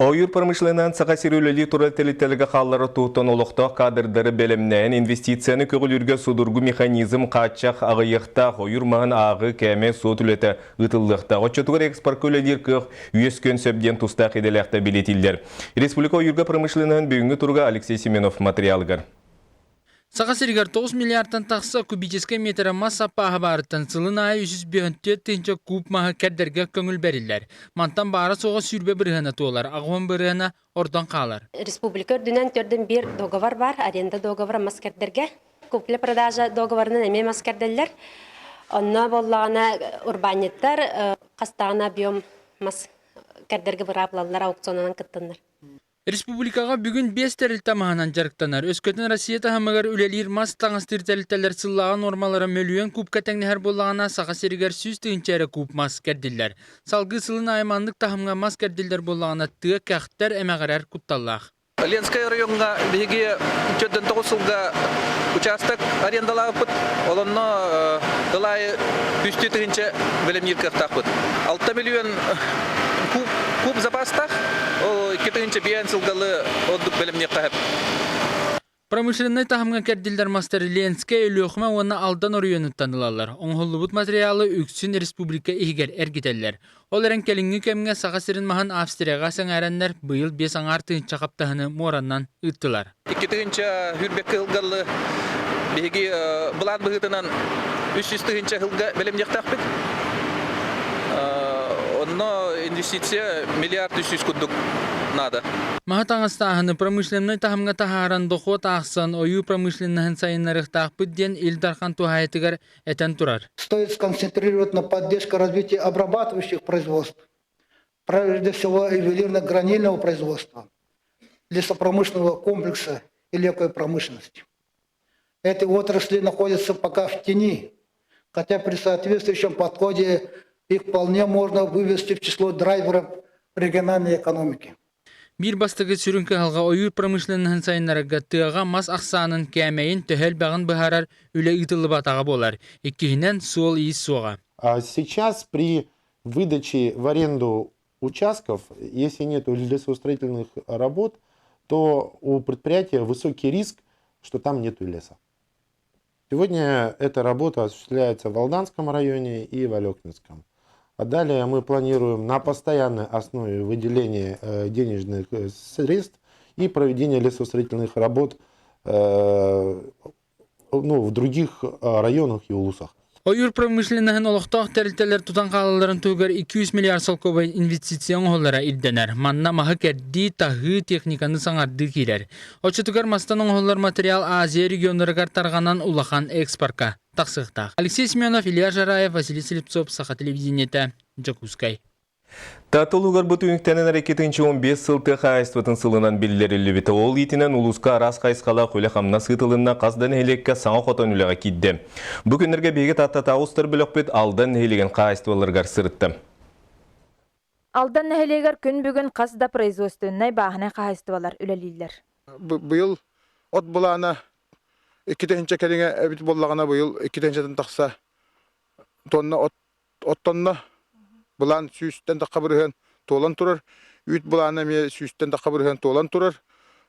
Ойуур промышленноһын Саха сири үлэлии турар тэрилтэлэргэ хаалларар туһуттан олохтоох кадрдары бэлэмнээн, инвестицияны көҕүлүүргэ судургу механизм хааччах аҕыйахтаах, ойуур маһын ааҕыы кээмэй суот үлэтэ ыытыллыахтаах. Оччотугар экспорка үлэлиир кыах үөскүөн сөп диэн тустаах идэлээхтэр бэлиэтииллэр. Республика ойуурга промышленноһын бүгүҥҥү туруга Алексей Семенов материалыгар. Саха сиригэр 9 миллиардтан тахса кубическай миэтэрэ мас саппааһа баарыттан сылын аайы 354 тыһыынча куб маһы кэрдэргэ көҥүл бэриллэр. Мантан баара-суоҕа 20 бырыһыана туолар, 80 бырыһыана ордон хаалар. Республика үрдүнэн төрдүн биир договор бар, аренда договора мас кэрдэргэ. Купля-продажа договорынан эмиэ мас кэрдэллэр. Онно буоллаҕына урбаанньыттар хастаҕына объем мас кэрдэргэ быраабылаллар аукционунан кыттыннар. Республикаҕа бүгүн биэс тэрилтэ маһынан дьарыктанар. Өскөтүн Россия таһымыгар үлэлиир мас таҥастыыр тэрилтэлэр сыллааҕы нуормалара мөлүйүөн кубка тэҥнэһэр буоллаҕына, Саха сиригэр 100 тыһыынча эрэ куб мас кэрдиллэр. Салгыы сылын аайы маннык таһымҥа мас кэрдиллэр буоллаҕына, тыа кэхтэр, эмэҕирэр кутталлаах. Ленскэй оройуоҥҥа биһиги 49 сылга учаастак арендалаабыппыт. Ол онно сыл аайы үстүү тыһыынча бэлэмниир кыахтаахпыт. 6 миллион куб, куб запастаах. Ол 2 тыһыынча биэн сылгалы ордук бэлэмниэххэ сөп. Промышленнай таһымҥа кэрдиллэр мастар Ленскэй, Өлүөхүмэ уонна Алдан оройуонуттан ылаллар. Оҥоһуллубут материалы үксүн республика иһигэр эргитэллэр. Ол эрэн кэлиҥҥи кэмҥэ Саха сирин маһын Австрияҕа сэҥээрэннэр быйыл 5,5 тыһыынча хаптаһыны муораннан ыыттылар. 2 тыһыынча хүрбэккэ ылгаллы биһиги былаан быһыытынан 300 тыһыынча ыһылга бэлэмниэхтээхпит. Онно инвестиция миллиард 300 курдук наада. Маһы таҥастааһыны промышленнай таһымҥа таһааран дохуот аахсан ойуу промышленноһын сайыннарыахтаахпыт диэн Ил Дархан туһаайытыгар этэн турар. Стоит сконцентрировать на поддержке развития обрабатывающих производств, прежде всего ювелирно-гранильного производства, лесопромышленного комплекса и легкой промышленности. Эти отрасли находятся пока в тени, хотя при соответствующем подходе их вполне можно вывести в число драйверов региональной экономики. Биир бастакы сүрүн кыһалҕа ойуур промышленноһын сайыннарарга тыаҕа мас ахсаанын кээмэйин төһө элбэҕин быһаарар үлэ ыытыллыбатаҕа буолар. Иккиһинэн, суол-иис суоҕа. А сейчас при выдаче в аренду участков, если нет лесоустроительных работ, то у предприятия высокий риск, что там нету леса. Сегодня эта работа осуществляется в Алданском районе и в Олекминском. А далее мы планируем на постоянной основе выделение денежных средств и проведение лесоустроительных работ ну, в других районах и улусах. Ойуур промышленноһын олохтоох тэрилтэлэр тутан хаалалларын туһугар 200 миллиард солкуобай инвестиция оҥоһуллара ирдэнэр. Манна маһы кэрдии, таһыы, техниканы саҥардыы киирэр. Оччотугар мастан оҥоһуллар материал Азия регионнарыгар тарҕанан улахан экспорка тахсыахтаах. Алексей Семенов, Илья Жараев, Василий Слепцов, Саха телевидениетэ, Дьокуускай. Таатта улуугар бу түмүктэнэн 2015 сыл тыа хаһаайыстыбатын сылынан биллэриллибитэ. Ол иитинэн улууска араас хайысхалаах үлэ-хамнас ыытылынна, хас да нэһилиэккэ саҥа хотон үлэҕэ киирдэ. Бу күннэргэ биһиги Тааттатааҕы устар бөлөхпүт Алдан нэһилиэгин хаһаайыстыбаларыгар сырытта. Алдан нэһилиэгэр күн бүгүн хас да производственнай бааһынай хаһаайыстыбалар үлэлииллэр. Быйыл от былаана 2 тыһыынча кэриҥэ эбит буоллаҕына, быйыл 2 тыһыынчаттан тахса тонна от оттонно. Былаан 100-тэн тахха бырыһыан туолан турар. Үүт былаана эмиэ 100-тэн тахха бырыһыан туолан турар.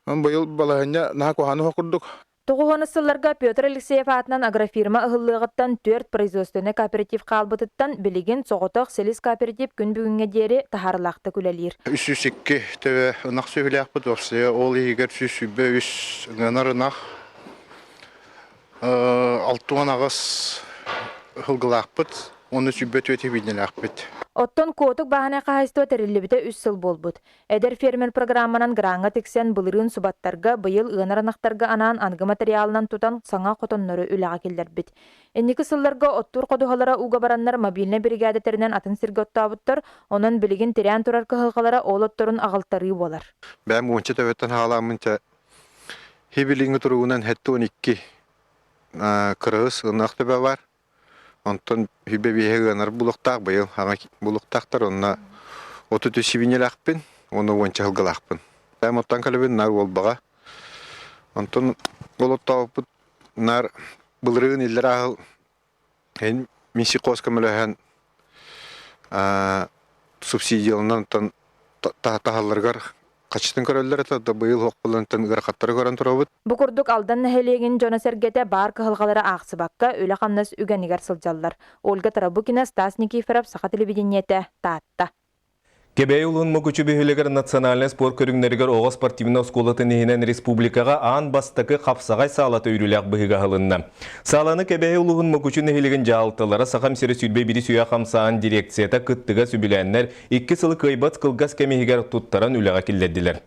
Быйыл балаһыанньа наһаа куһаҕан курдук. Тоҕуһуонус сылларга Петр Алексеев аатынан агрофирма ыһыллыаҕыттан түөрт производственнай кооператив хаалбытыттан билигин соҕотох Селис кооператив күн бүгүҥҥэ диэри таһаарыылаахтык үлэлиир. 302 төбө ынах сүөһүлээхпит, уопсайа ол иһигэр 123 ыҥанар ынах, 68 сылгылаахпыт уонна 24 эбиинэлээхпит. Оттон Куотук бааһынай хаһаайыстыба тэриллибитэ 3 сыл буолбут. Эдэр фермер программанан граҥҥа тиксэн былырыын субаттарга, быйыл ыанар ынахтарга анаан аныгы материалынан тутан саҥа хотоннору үлэҕэ киллэрбит. Инники сылларга оттуур ходуһалара ууга бараннар мобильнай биригээдэ тэринэн атын сиргэ оттообуттар, онон билигин тирээн турар кыһалҕалара ол отторун аҕалтарыы буолар. Бэйэм уонча төбөттөн хаалааммын хибилиҥҥи туругунан 72 кыргыз ынах төбө бар. Онтон хүбэ биэһэ ыанар булуктаах быйыл хаҥа булуктаахтар онно 33 сибиньэлээхпин уонна уонча сылгылаахпын. Бэйэм оттон кэлэбин наар Уолбаҕа. Онтон ол оттообуппут наар былырыын иллэр аһыл эн минсихоз көмөлөһөн субсидияланан оттон таһалларыгар. Хачытын көрөллөр этэ да быйыл суох буолан ыарахаттары көрөн турабыт. Бу курдук Алдан нэһилиэгин дьоно-сэргэтэ баар кыһалҕалары аахсыбакка үлэ-хамнас үгэнигэр сылдьаллар. Ольга Тарабукина, Стас Никифоров, Саха телевидениетэ, Таатта. Кэбээйи улууһун Мукучу бөһүөлэгэр национальнай спорт көрүҥнэригэр оҕо спортивнай оскуолатын иһинэн республикаҕа аан бастакы хапсаҕай саалата үөрүүлээх быһыыга аһылынна. Сааланы Кэбээйи улууһун Мукучу нэһилиэгин дьаһалталара Сахам сирэ 21 үйэ хамсааһын дирекцията кыттыгас үбүлээннэр икки сылы кыайбат кылгас кэм иһигэр туттаран үлэҕэ киллэрдилэр.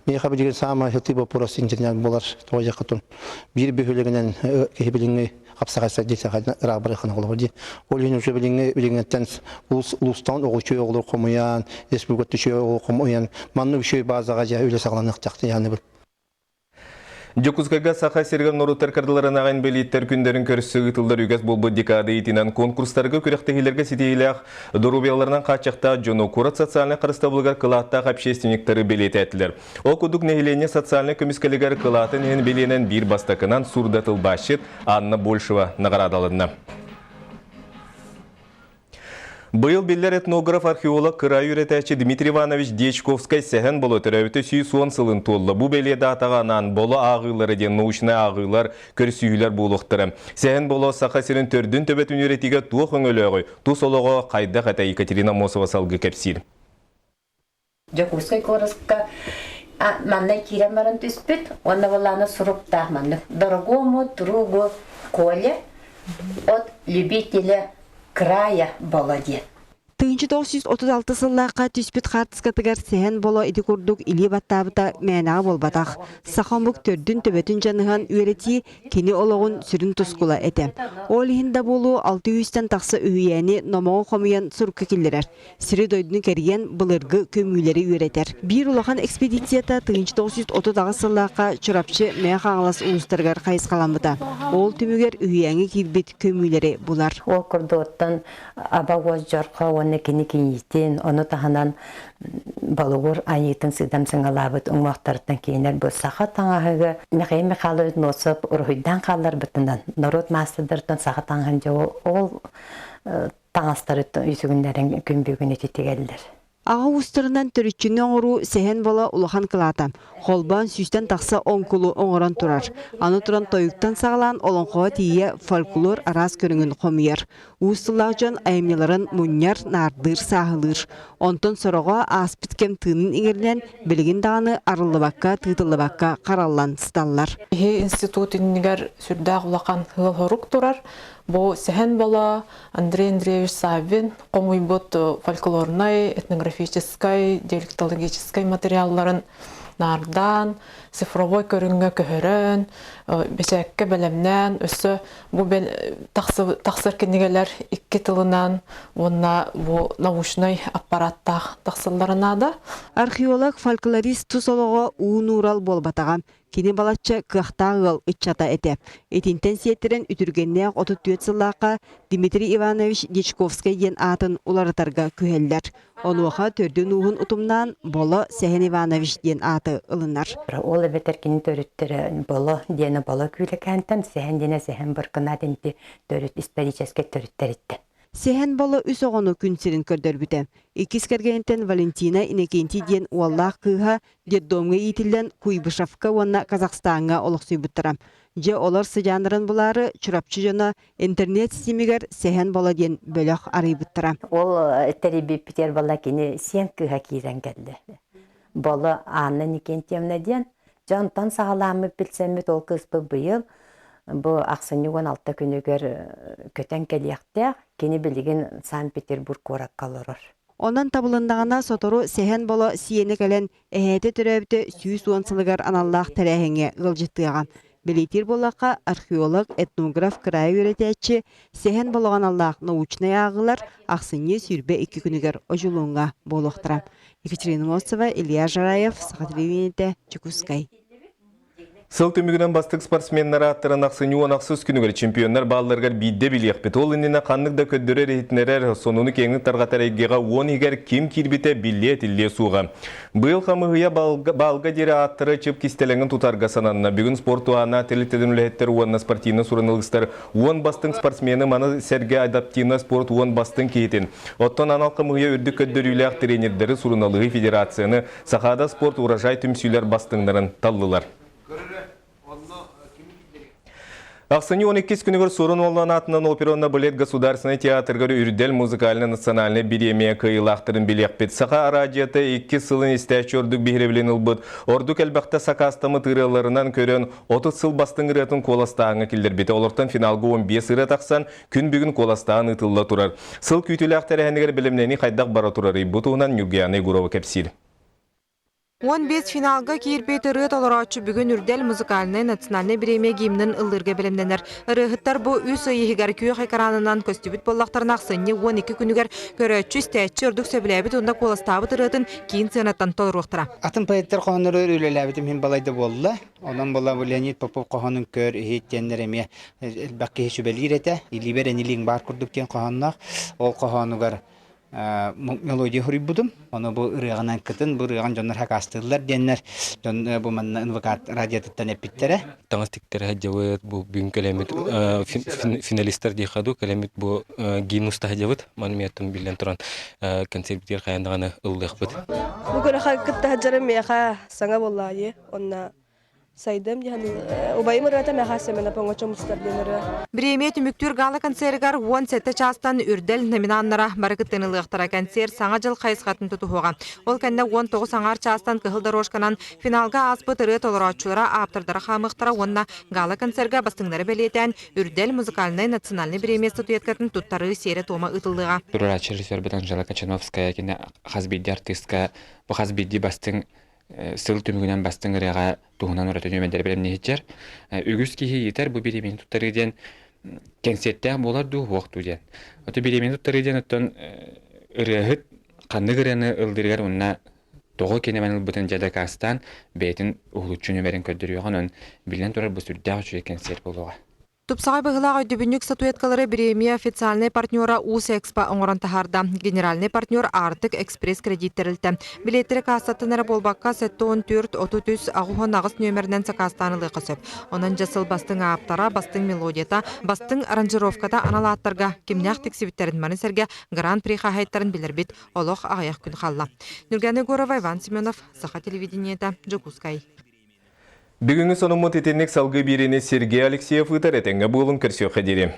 Миэхэ билигин саамай сытыы боппуруос инженер буолар тоҕо диэххэ биир бөһүөлэгинэн киһи билиҥҥи хапсаҕайса дии ыраах барыаххын холобур дии. Ол иһин уже билиҥҥи билиҥҥиттэн улуус улуустан оҕо үчүгэй оҕолор хомуйан, республикаттан үчүгэй оҕо хомуйан маннык үчүгэй базаҕа дьэ үлэ саҕаланыахтаах диэн Дьокуускайга Саха сиригэр норуоттар кырдаларынааҕы инбэлииттэр күннэрин көрсө ыытыллар үгэс буолбут декада иитинэн конкурстарга күрэхтэһиилэргэ ситиһиилээх доруобуйаларынан хааччахтаах дьону куорат социальнай харыстабылыгар кылааттаах общественниктары бэлиэтээтилэр. Ол курдук нэһилиэнньэ социальнай көмүскэлигэр кылаатын иһин бэлиэнэн биир бастакынан сурда тылбаасчыт Анна Большева наҕараадаланна. Быйыл биллэр этнограф, археолог, кыраайы үөрэтээччи Дмитрий Иванович Дьячковскай Сэһэн Боло төрөөбүтэ 110 сылын туолла. Бу бэлиэ даатаҕа анаан Боло ааҕыылара диэн научнай ааҕыылар, көрсүһүүлэр буолуохтара. Сэһэн Боло Саха сирин төрдүн төбөтүн үөрэтиигэ туох өҥөлөөҕүй, тус олоҕо хайдах этэ Екатерина Аммосова салгыы кэпсиир. Дьокуускай куоракка манна киирэн баран түспүт уонна былаана суруктаах маннык «Дорогому другу Коле от любителя края было» диэн. 1936 сыллаахха түспүт хаартыскатыгар Сэһэн Боло ити курдук илии баттаабыта мээнэҕэ буолбатах. Саха омук төрдүн-төбөтүн дьаныһан үөрэтии Кини олоҕун сүрүн тускула этэ. Ол иһин да буолуо алта сүүстэн тахса үһүйээни номоҕу хомуйан сурукка киллэрэр. Сири-дойдуну кэрийэн былыргы көмүүлэри үөрэтэр. Биир улахан экспедицията 1938 сыллаахха Чурапчы Мэҥэ Хаҥалас улуустарыгар хайысхаламмыта. Ол түмүгэр үһүйээҥҥэ киирбит көмүүлэри булар. Ол курдуоттан аба уос дьорхо уонна кини киниитин, ону таһынан Болугур айыытын сыдам сыҥалаабыт уҥуохтарыттан киинэр бу саха таҥаһыгы Михаил Михайлович Носов уруһуйдаан хаалларбытынан норуот маастардарыттан саха таҥаһын дьэ ол таҥастарыттан үсүгүннэрин күн бүгүн ититигэллэр. Аҕа уустарынан төрүччүнү оҥоруу Сэһэн Бола улахан кылаата. Холбоон сүүстэн тахса оҥкулу оҥорон турар. Аны туран тойуктан саҕалаан олоҥхоҕо тиийэ фольклор араас көрүҥүн хомуйар. Уус тыллаах дьон айымньыларын мунньар, наардыыр, сааһылыыр. Онтон сороҕо ааспыт кэм тыынын иҥэринэн билигин даҕаны арыллыбакка, тыытыллыбакка хараллан сыталлар. Киһи институт иннигэр сүрдээх улахан ыал-хорук турар. Бу Сэһэн Боло Андрей Андреевич Саввин хомуйбут фольклорнай, этнографическай, диалектологическай материалларын наардаан, цифровой көрүҥҥэ көһөрөн, бэчээккэ бэлэмнээн, өссө бу тахсар кинигэлэр икки тылынан уонна бу научнай аппараттаах тахсаллара наада. Археолог, фольклорист тус олоҕо уу нуурал буолбатаҕа. Кини балачча кыахтаах ыал ыччата этэ. Итинтэн сиэттэрэн үтүргэннээх 34 сыллаахха Дмитрий Иванович Дьячковскай диэн аатын уларытарга күһэллэр. Онуоха төрдүн-ууһун утумнаан Боло Сэһэн Иванович диэн ааты ылынар. Ол эбэтэр кини төрүттэрэ Боло диэни Боло Күүлэкээнтэн, Сэһэн диэни Сэһэн Быркынаат инти төрүт историческай төрүттэриттэн. Сэһэн Боло үс оҕону күн сирин көрдөрбүтэ. Иккис кэргэниттэн Валентина Иннокентий диэн уоллаах кыыһа детдомҥа иитиллэн Куйбышевка уонна Казахстаҥҥа олохсуйбуттара. Дьэ, олор сыдьааннарын булаары Чурапчы дьоно интернет ситимигэр Сэһэн Боло диэн бөлөх арыйбыттара. Ол тэрийбиппитигэр буолла кини сиэн кыыһа киирэн кэллэ. Боло Анна Никентьевна диэн. Дьэ онтон саҕалааммыт билсэммит ол кыыспыт быйыл бу ахсынньы 16 күнүгэр көтөн кэлиэхтээх. Кини билигин Санкт-Петербург куоракка олорор. Онон табылыннаҕына сотору Сэһэн Боло сиэнэ кэлэн эһээтэ төрөөбүтэ 110 сылыгар аналлаах тэрээһиҥҥэ ыалдьыттыаҕа. Бэлиэтиир буоллахха, археолог, этнограф, кыраайы үөрэтээччи Сэһэн Болоҕо аналлаах научнай ааҕыылар ахсынньы 22 күнүгэр Одьулууҥҥа буолуохтара. Екатерина Мосова, Илья Жараев, Саха телевидениетэ, Дьокуускай. Сыл түмүгүнэн бастык спортсменнар ааттарын ахсынньы уон ахсыс күнүгэр чемпионнар баалларыгар биирдэ билиэхпит. Ол иннинэ ханнык да көрдөрөр иһитиннэрэр сонуну киэҥник тарҕатар эйгэҕэ уон иһигэр ким киирбитэ биллиэ-этиллиэ суоҕа. Быйыл хамыыһыйа баалга диэри ааттары чып кистэлэҥин тутарга сананна. Бүгүн спорт туһааннаах тэрилтэтин үлэһиттэр уонна спортивнай суруналыыстар уон бастыҥ спортсмены маны сэргэ адаптивнай спорт уон бастыҥ киһитин, оттон анал хамыыһыйа үрдүк көрдөрүүлээх тренердэри суруналыһыы федерацияны Сахаада спорт урожай түмсүүлэр бастыҥнарын таллылар. Ахсынньы 12 күнүгэр Суорун Уоллан аатынан опера уонна балет государственнай театрыгар Үрдэл музыкальнай-национальнай бириэмийэ кыайыылаахтарын билиэхпит. Саха араадьыйата иккис сылын истээччи ордук биһирэбилин ылбыт, ордук элбэхтэ сакаастаммыт ырыаларынан көрөн, 30 сыл бастыҥ ырыатын куоластааһыҥҥа киллэрбитэ. Олортон финалга 15 ырыа тахсан, күн бүгүн куоластааһын ыытылла турар. Сыл күүтүүлээх тэрээһинигэр бэлэмнэнии хайдах бара турарый? Бу туһунан Ньургуяна Егорова кэпсиир. 15 финалга киирбит ырыа толорооччу бүгүн Үрдэл музыкальнай национальнай бириэмийэ гимнин ыллыырга бэлэмнэнэр. Ырыаһыттар бу үс ый иһигэр күөх экранынан көстүбүт буоллахтарына ахсынньы 12 күнүгэр көрөөччү, истээччи ордук сөбүлээбит уонна куоластаабыт ырыатын киин сыанаттан толоруохтара. Атын поэттар хоһооннору үлэлээбитим иһин балайда буолла. Онон була Леонид Попов хоһоонун көр, иһит диэннэр эмиэ элбэх киһи сүбэлиир этэ. Илиибэр энилииҥ баар курдук диэн хоһоонноох. Ол хоһоонугар мелодия суруйбутум. Ону бу ырыаҕынан кытын, бу ырыаҕын дьоннор хакаастыыллар диэннэр дьон бу манна НВК радиотыттан эппиттэрэ. Таҥас тиктэрэ сылдьабыт, бу бүгүн кэлэммит финалистар диэххэ дуу, кэлэммит бу гимн уста сылдьабыт. Маны миэттэн биллэн туран концертбитигэр хайаан даҕаны ыллыахпыт. Бу күрэххэ кытта сылдьарым миэхэ саҥа буолла дии. Онно Сайдам диэн убайым ырыата миэхэ Семенов оҥочо мустар диэн ырыа. Бириэмийэ түмүктүүр гала-концерыгар 17 чаастан Үрдэл номинаннара бары кыттыыны ылыахтара. Концерт Саҥа дьыл хайысхатын тутуһуоҕа. Ол кэннэ 19 аҥаар чаастан кыһыл дорожканан финалга ааспыт ырыа толорооччулара ааптардара хаамыахтара уонна гала-концерга бастыҥнары бэлиэтээн Үрдэл музыкальнай национальнай бириэмийэ статуэткатын туттарыы сиэрэ-туома ыытыллыаҕа. Туруорааччы режиссербит Анжела Качановская кини хас биирдии артыыска бу хас биирдии бастыҥ сыл түмүгүнэн бастыҥ ырыаҕа туһунан ураты нүөмэрдэри бэлэмниэһиччэр. Үгүс киһи ыйытар бу бириэмийэни туттарыы диэн кэнсиэртээх буолар дуу, суох дуу диэн. Ото бириэмийэни туттарыы диэн оттон ырыаһыт ханнык ырыаны ыллыырыгар уонна тоҕо кинэмэн ылбытын дьэ дакаастаан бэйэтин уһулуччу нүөмэрин көрдөрүөҕүн, онон биллэн турар бу сүрдээх үчүгэй кэнсиэр буолуоҕа. Тупсаҕай быһыылаах өйдөбүнньүк статуэткалары бириэмийэ официальнай партнера Уус-Экспо оҥорон таһаарда. Генеральнай партнер Аартык Экспресс кредит тэрилтэ. Билиэттэри каассаттан эрэ буолбакка, 74 33 88 нүөмэринэн сакаастаан ылыахха сөп. Онон дьэ сыл бастыҥ ааптара, бастыҥ мелодията, бастыҥ аранжировката анал ааттарга кимнээх тиксибиттэрин маны сэргэ Гран-при хаһаайыттарын билэрбит олох аҕыйах күн хаалла. Нюргана Егорова, Иван Семенов, Саха телевидениета, Дьокуускай. Бүгүҥҥү сонуммут итинник салгыы биэриини Сергей Алексеев ыытар этэҥҥэ буолун көрсүөххэ диэри.